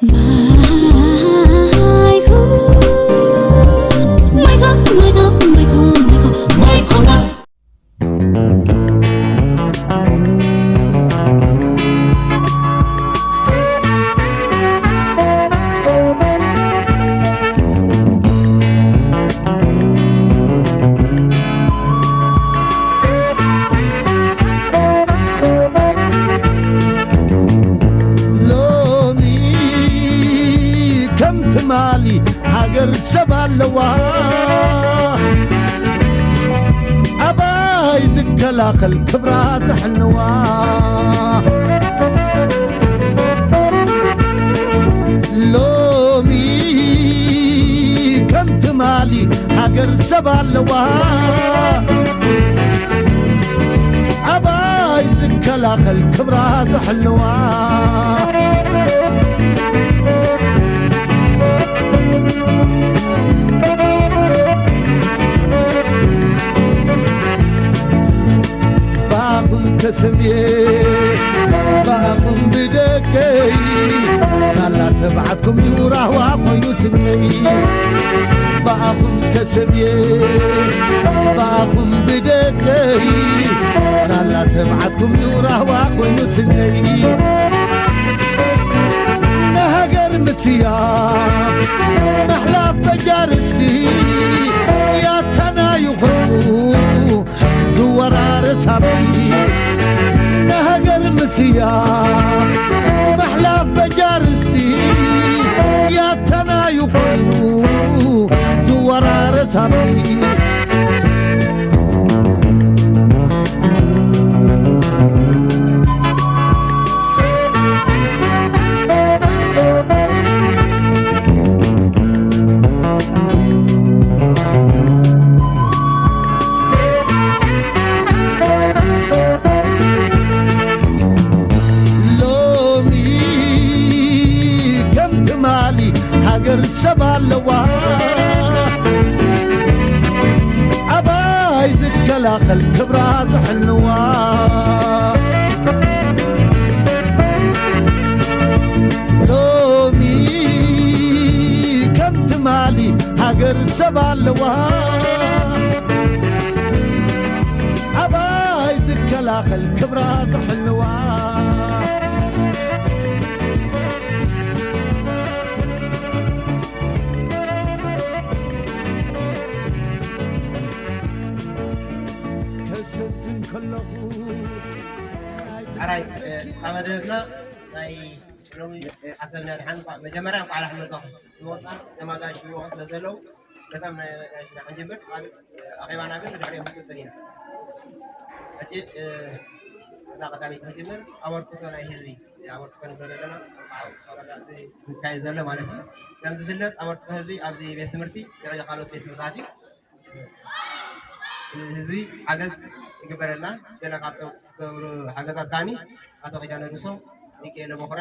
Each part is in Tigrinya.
Maiko, Maiko, Maiko, Maiko, Maiko, Maiko. ሎሚ ከም ትማሊ ሃገር ሰብ ኣለዋ፣ ኣባይ ዝከላኸል ክብራ ዘሕልዋ። ሎሚ ከም ትማሊ ሃገር ሰብ ኣለዋ፣ ኣባይ ዝከላኸል ክብራ ዘሕልዋ። ብኣኹም ተሰብየ፣ ብኣኹም ብደቀይ፣ ሳላ ተባዓትኩም እዩ ራህዋ ኮይኑ ስነይ። ብኣኹም ተሰብየ፣ ብኣኹም ብደቀይ፣ ሳላ ተባዓትኩም እዩ ራህዋ ኮይኑ ስነይ። ንሃገር ምስያ ምሕላፍ በጃርስቲ ያታና ይኾኑ ዝወራረስ ሃብቲ። ንሃገር ምስያ ምሕላፍ በጃርስቲ ያታና ይኾኑ ዝወራረስ ሃብቲ። ሎሚ ከም ትማሊ ሃገር ሰብ ኣለዋ፣ ኣባይ ዝከላኸል ክብራ ዘሕልዋ። ሎሚ ከም ትማሊ ሃገር ሰብ ኣለዋ፣ ኣባይ ዝከላኸል ክብራ ዘሕልዋ። ከስተንትን ከለኹ። ሕራይ፣ እ፣ ኣብ መደብና ናይ ሎሚ ሓሰብና ድሓን እንኳ-፣ መጀመርያ እንኳዕ ደሓን መጻኹም። ንወጣት ተማጋሽ ይወቕ ስለ ዘለዉ፣ ነቶም ናይ መጋሽና ክንጅምር፣ ካልእ፣ እ፣ ኣኼባና ግን ብድሕሪኦም ክንቅጽል ኢና። ሕጂ፣ እ፣ እታ ቀዳመይቲ ክንጅምር፣ ኣበርክቶ ናይ ህዝቢ፣ ኣበርክቶ ንብሎ ዘለና፣ ኣብ ሽጋታ እዚ ዝካየድ ዘሎ ማለት እዩ። ከም ዝፍለጥ፣ ኣበርክቶ ህዝቢ ኣብዚ ቤት ትምህርቲ ልዕሊ ካልኦት ቤት ትምህርትታት እዩ። ህዝቢ ሓገዝ ይግበረልና። ገለ ካብቶም ዝገብሩ ሓገዛት ከዓኒ ኣቶ ኪዳነ ርሶም፣ ሚካኤል ቦኽረ፣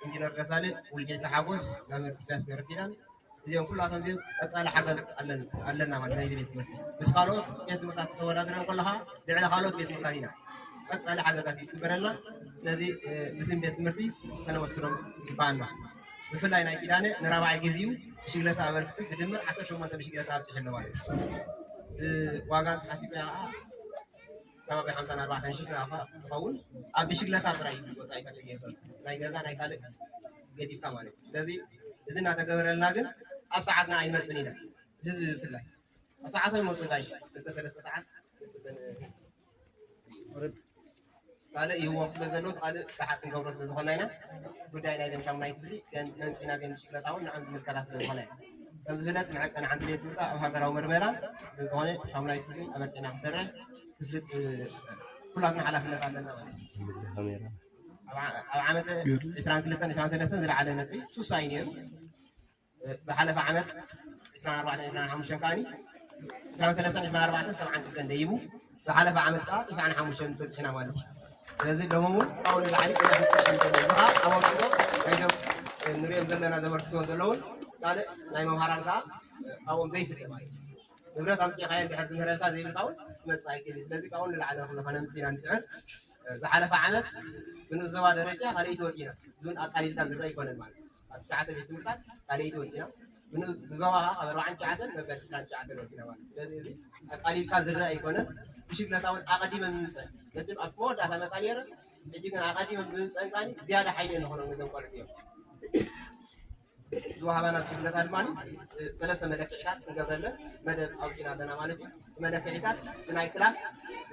ኢንጂነር ደሳለ፣ ሙሉጌታ ሓጎስ፣ መምህር ኢሳያስ ገብረኪዳን፣ እዚኦም ኩላቶም እዚኦም ቀጻሊ ሓገዝ ኣለን-፣ ኣለና ማለት ናይዚ ቤት ትምህርቲ። ምስ ካልኦት ቤት ትምህርታት ከተወዳድረን ከለኻ ልዕሊ ካልኦት ቤት ትምህርታት ኢና። ቀጻሊ ሓገዛት ይግበረልና። ነዚ፣ እ፣ ብስም ቤት ትምህርቲ ከነመስግኖም ይግባኣና። ብፍላይ ናይ ኪዳነ ንራብዓይ ግዜኡ ብሽግለታ ኣበርኪቱ ብድምር ዓሰርተ ሸሞንተ ብሽግለታ ኣብጺሑ ኣሎ ማለት እዩ። ብዋጋ እንተሓሲብና ከዓ ከባቢ ሓምሳን ኣርባዕተን ሺሕ ናቕፋ ዝኸውን ኣብ ብሽግለታ ጥራይ እዩ ወጻኢታት ተገይሩ። ናይ ገዛ ናይ ካልእ ገዲፍካ ማለት እዩ። ስለዚ እዚ እናተገበረልና ግን ኣብ ሰዓትና ኣይንመጽእን ኢና። ህዝቢ ብፍላይ ኣብ ሰዓቶም ይመጹ ጋሽ ክልተ ሰለስተ ሰዓት ካልእ ይህወኽ ስለ ዘሎ፣ ካልእ ብሓቂ ንገብሮ ስለ ዝኾንና ኢና። ጉዳይ ናይ ዘምሻሙናይ ክፍሊ ገን-፣ መምጺና ገን ሽግለታ እውን ንዓን ዝምልከታ ስለ ዝኾነ። ከም ዝፍለጥ፣ መዐቀኒ ሓንቲ ቤት ትምህርቲ ኣብ ሃገራዊ መርመራ ስለ ዝኾነ፣ ሻሙናይ ክፍሊ ኣመርጺና ክሰርሕ ክፍልጥ፣ እ፣ ኩላትና ሓላፍነት ኣለና ማለት እዩ። ኣብ ዓ-፣ ኣብ ዓመተ ዕስራን ክልተን ዕስራን ሰለስተን ዝለዓለ ነጥቢ ሱሳ እዩ ነይሩ። ዝሓለፈ ዓመት ዕስራን ኣርባዕተን ዕስራን ሓሙሽተን ከኣኒ ዕስራን ሰለስተን ዕስራን ኣርባዕተን ሰብዓን ክልተን ደይቡ፣ ዝሓለፈ ዓመት ከኣ ተስዓን ሓሙሽተን በጺሕና ማለት እዩ። ስለዚ ሎሚ እውን ካብኡ ንላዕሊ ኢና ክንቀጽል ዘለና። እዚ ከኣ ኣበርክቶ ናይዞም ንሪኦም ዘለና ዘበርክትዎ ዘለውን ካልእ ናይ መምሃራን ከኣ ካብኦም ዘይፍለ ማለት እዩ። ንብረት ኣምጺእካዮ እንድሕር ዝምህረልካ ዘይብልካ እውን ክመጽእ ኣይክእል እዩ። ስለዚ ካብኡ ንላዕሊ ንኽንኾነ ምጽኢና ንስዕር። ዝሓለፈ ዓመት ብንዞባ ደረጃ ካልኣይቲ ወጺእና። እዚ እውን ኣቃሊልካ ዝረአ ኣይኮነን ማለት እዩ። ትሽዓተ ቤት ትምህርታት ካልኣይቲ ወፂና። ብን-፣ ብዞባ ከዓ ካብ ኣርባዓን ትሽዓተን መበል ዕስራን ትሽዓተን ወፂና ማለት እዩ። ስለዚ እዚ ኣቃሊልካ ዝረአ ኣይኮነን። ብሽግለታ እውን ኣቐዲመ ምምፀን ነድም ኣብ መወዳእታ መፃ ነይረ። ሕጂ ግን ኣቐዲመ ብምምፀን ከዓኒ ዝያዳ ሓይሊ ንኾኖም ነዞም ቆልዑት እዮም። ዝወሃባና ብሽግለታ ድማ ሰለስተ መለክዒታት ክንገብረለን መደብ ኣውፂና ኣለና ማለት እዩ። እቲ መለክዒታት ብናይ ክላስ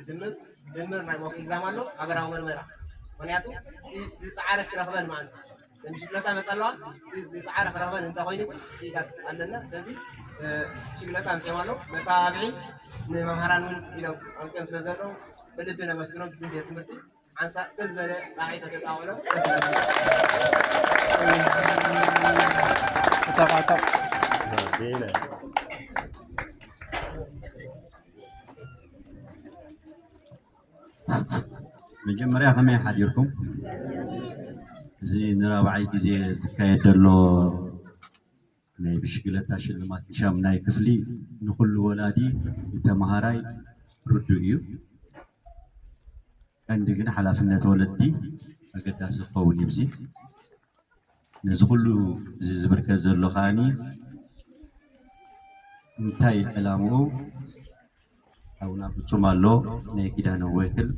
ድምር ድምር ናይ ሞክ ኤግዛም ኣሎ፣ ሃገራዊ መርመራ። ምክንያቱ እቲ ዝፀዓረ ክረኽበን ማለት እዩ። ብሽግለታ መፃ ኣለዋ፣ እቲ ዝፀዓረ ክረኽበን እንተኮይኑ ግን ክኢላት ኣለና። ስለዚ ብሽግለታ ኣምፅኦም ኣለዉ። መተባብዒ ንመምሃራን እውን ኢሎም ኣምፅኦም ስለ ዘለዉ ብልቢ ነመስግኖም ብስም ቤት ትምህርቲ። ሓንሳእ ሰብ ዝበለ ጣቕዒት ተጣቕዕሎም ደስ ይብለና። ተጣቕዓጣቕ። መጀመርያ ከመይ ሓዲርኩም? እዚ ንራብዓይ ግዜ ዝካየድ ዘሎ ናይ ብሽግለታ ሽልማት ንሻምናይ ክፍሊ ንኹሉ ወላዲ ንተምሃራይ ርዱእ እዩ። ቀንዲ ግን ሓላፍነት ወለዲ ኣገዳሲ ክኸውን እዩ። እዚ ነዚ ኩሉ እዚ ዝብርከት ዘሎ ከዓኒ እንታይ ዕላምኡ? ኣቡና ፍጹም ኣሎ፣ ናይ ኪዳነ ወክል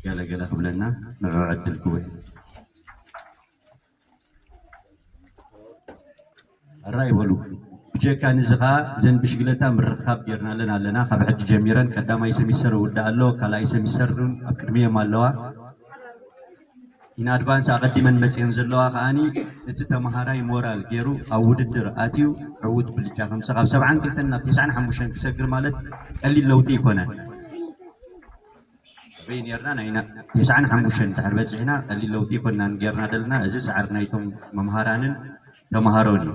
ገለገለ ክብለና ንዑ ዕድል ክወ ኣራ ይበሉ። ብጀካ ንዚ ኸዓ ዘን ብሽግለታ ምርኻብ ጌርናለን ኣለና። ካብ ሕጂ ጀሚረን ቀዳማይ ሰሚስተር ይውዳእ ኣሎ፣ ካልኣይ ሰሚስተር እውን ኣብ ቅድሚኦም ኣለዋ። ኢን ኣድቫንስ ኣቐዲመን መፅየን ዘለዋ ከዓኒ እቲ ተምሃራይ ሞራል ገይሩ ኣብ ውድድር ኣትዩ ዕዉት ብልጫ ከምፅእ ካብ ሰብዓን ክልተን ናብ ተስዓን ሓሙሽተን ክሰግር ማለት ቀሊል ለውጢ ኣይኮነን። ኣበይ ነርና? ናይ ና-፣ ተስዓን ሓሙሽተን እንድሕር በፂሕና ቀሊል ለውጢ ኣይኮንናን ጌርና ዘለና። እዚ ፃዕሪ ናይቶም መምሃራንን ተምሃሮን እዩ።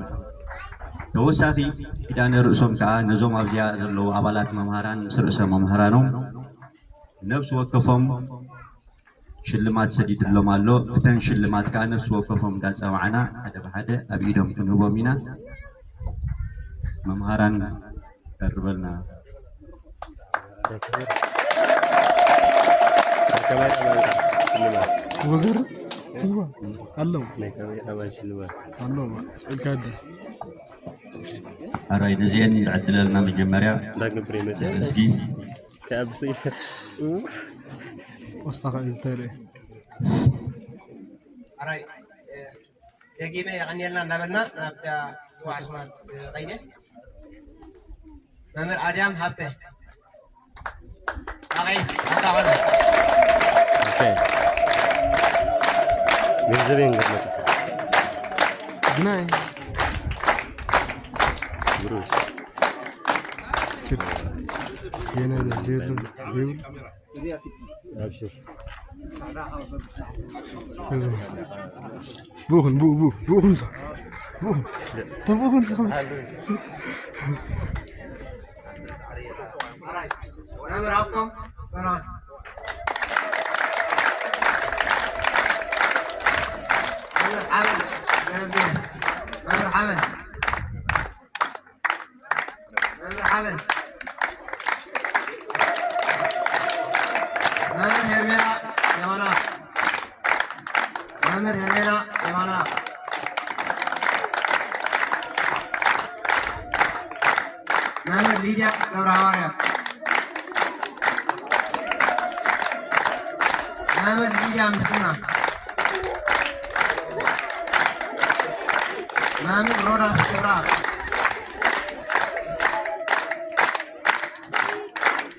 ተወሳኺ ኪዳነ ርእሶም ከዓ ነዞም ኣብዚኣ ዘለዉ ኣባላት መምሃራን ምስ ርእሰ መምህራኖም ነብሲ ወከፎም ሽልማት ሰዲድሎም ኣሎ። እተን ሽልማት ከዓ ነብሲ ወከፎም እንዳፀዋዕና ሓደ ብሓደ ኣብ ኢዶም ክንህቦም ኢና። መምሃራን ቀርበልና። ናይ ካሜራማን ሽልማት። ወገር? እዋ፣ ኣለዉ። ናይ ካሜራማን ሽልማት። ኣለዉ፣ ስእልካ ኣደ። ኣራይ፣ ነዚአን ዕድለልና መጀመርያ። ዳግም ፕሬመስ። እስኪ። ከኣብሲ። ቆስታ ኸ ዝተለ። ኣራይ፣ እ፣ ደጊመ የቐንየልና እናበልና ናብታ ዝዋዕ ሽማት፣ እ፣ ኸይደ። መምህር ኣድያም ሃብተ። ኣቐይ፣ ኣታ ቐሎ። ኦኬ። ገንዘብ የንገድመት። ግናይ። ብሩሽ። ችፕ። የነ ደስ ይብል። ይብል። ኣብሽር። እዚ። ብኡኽን፣ ብኡ፣ ብኡ፣ ብኡኽን ሳ። ብኡኽን። ተብኡኽን ሳ። መምህር ሃብቶም በረኸት። መምህር ሓበን ደረጀ። መምህር ሓበን። መምህር ሓበን። መምህር ሄርሜላ የማና። መምህር ሄርሜላ የማና። መምህር ሊድያ ገብረ ሃዋርያት። መምህር ሊድያ ምስግና። መምህር ሮዳስ ክብራ።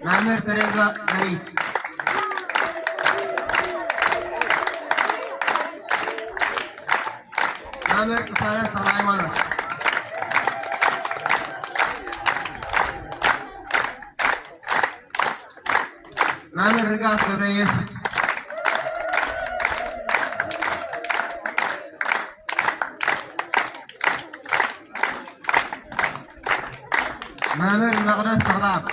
መምህር ተሬዛ ዘሪት። መምህር ቅሳነት ተኽለ ሃይማኖት። መምህር ርግኣት ገብረየስ። መምህር መቕደስ ተኽለኣብ።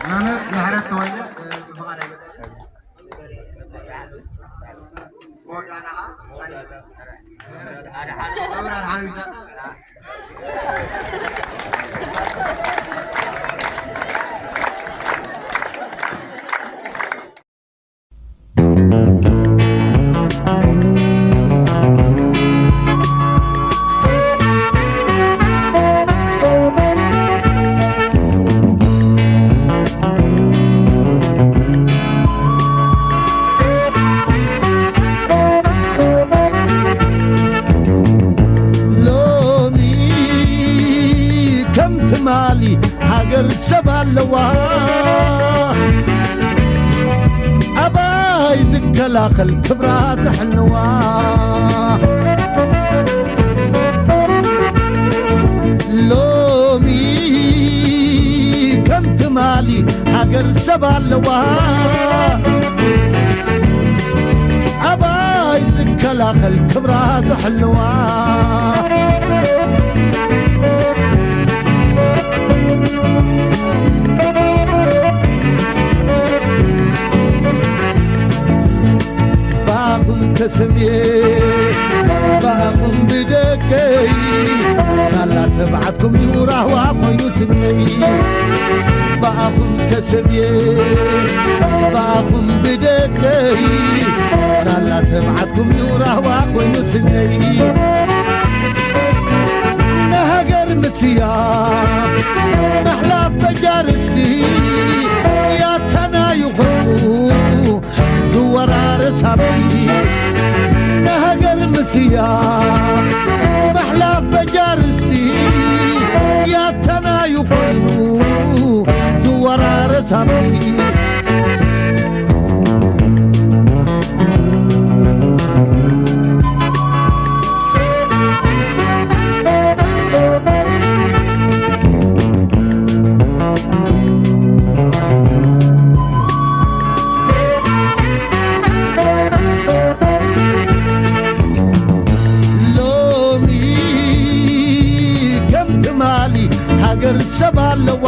መምህር ምሕረት ተወልደ፣ እ፣ ብፍቓድ ኣይመጸን። መወዳእታ ኸዓ ሎሚ ከም ትማሊ ሃገር ሰብ ኣለዋ፣ ኣባይ ዝከላኸል ክብራ ዘሕልዋ። ሎሚ ከም ትማሊ ሃገር ሰብ ኣለዋ፣ ኣባይ ዝከላኸል ክብራ ዘሕልዋ። ብኣኹም ተሰምየ፣ ብኣኹም ብደቀይ፣ ሳላ ተባዓትኩም እዩ ራህዋ ኮይኑ ስነይ። ብኣኹም ተሰምየ፣ ብኣኹም ብደቀይ፣ ሳላ ተባዓትኩም እዩ ራህዋ ኮይኑ ስነይ። ንሃገር ምስያ፣ ምሕላፍ በጃርስቲ፣ ያታና ይኹኑ ዝወራረስ ሃብቲ። ንሃገር ምስያ፣ ምሕላፍ በጃርስቲ፣ ያታና ይኹኑ ዝወራረስ ሃብቲ። ሎሚ ከም ትማሊ ሃገር ሰብ ኣለዋ፣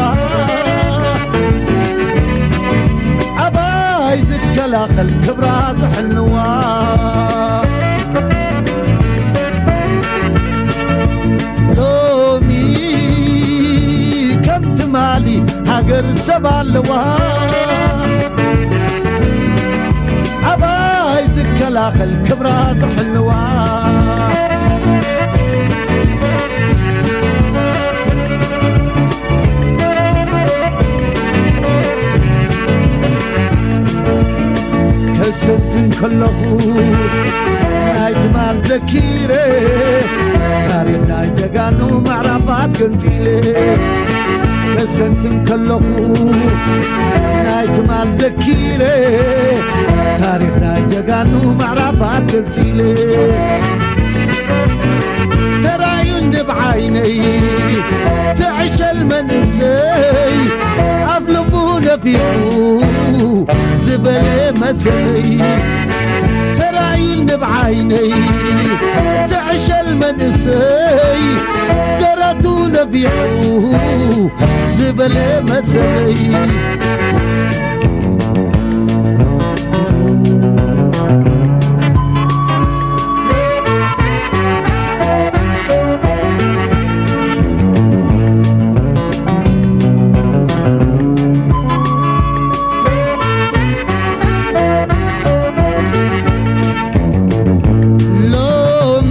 ኣባይ ዝከላኸል ክብራ ዘሕልዋ። ሎሚ ከም ትማሊ ሃገር ሰብ ኣለዋ፣ ኣባይ ዝከላኸል ክብራ ዘሕልዋ። ከስተንትን ከለኹ ናይ ትማል ዘኪረ፣ ታሪኽ ናይ ጀጋኑ ምዕራፋት ገንጺለ። ከስተንትን ከለኹ ናይ ትማል ዘኪረ፣ ታሪኽ ናይ ጀጋኑ ምዕራፋት ገንጺለ። ተራእዩኒ ብዓይነይ ትዕሸል መንእሰይ፣ ኣፍ ልቡ ነፊሑ ዝበለ መሰለይ። ተራእዩኒ ብዓይነይ ትዕሸል መንእሰይ፣ ደረቱ ነፊሑ ዝበለ መሰለይ። ሎሚ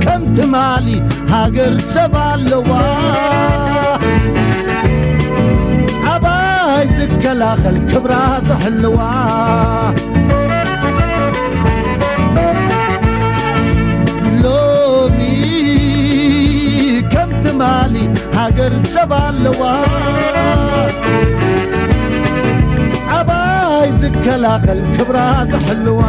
ከም ትማሊ ሃገር ሰብ ኣለዋ፣ ኣባይ ዝከላኸል ክብራ ዘሕልዋ። ሎሚ ከም ትማሊ ሃገር ሰብ ኣለዋ፣ ኣባይ ዝከላኸል ክብራ ዘሕልዋ።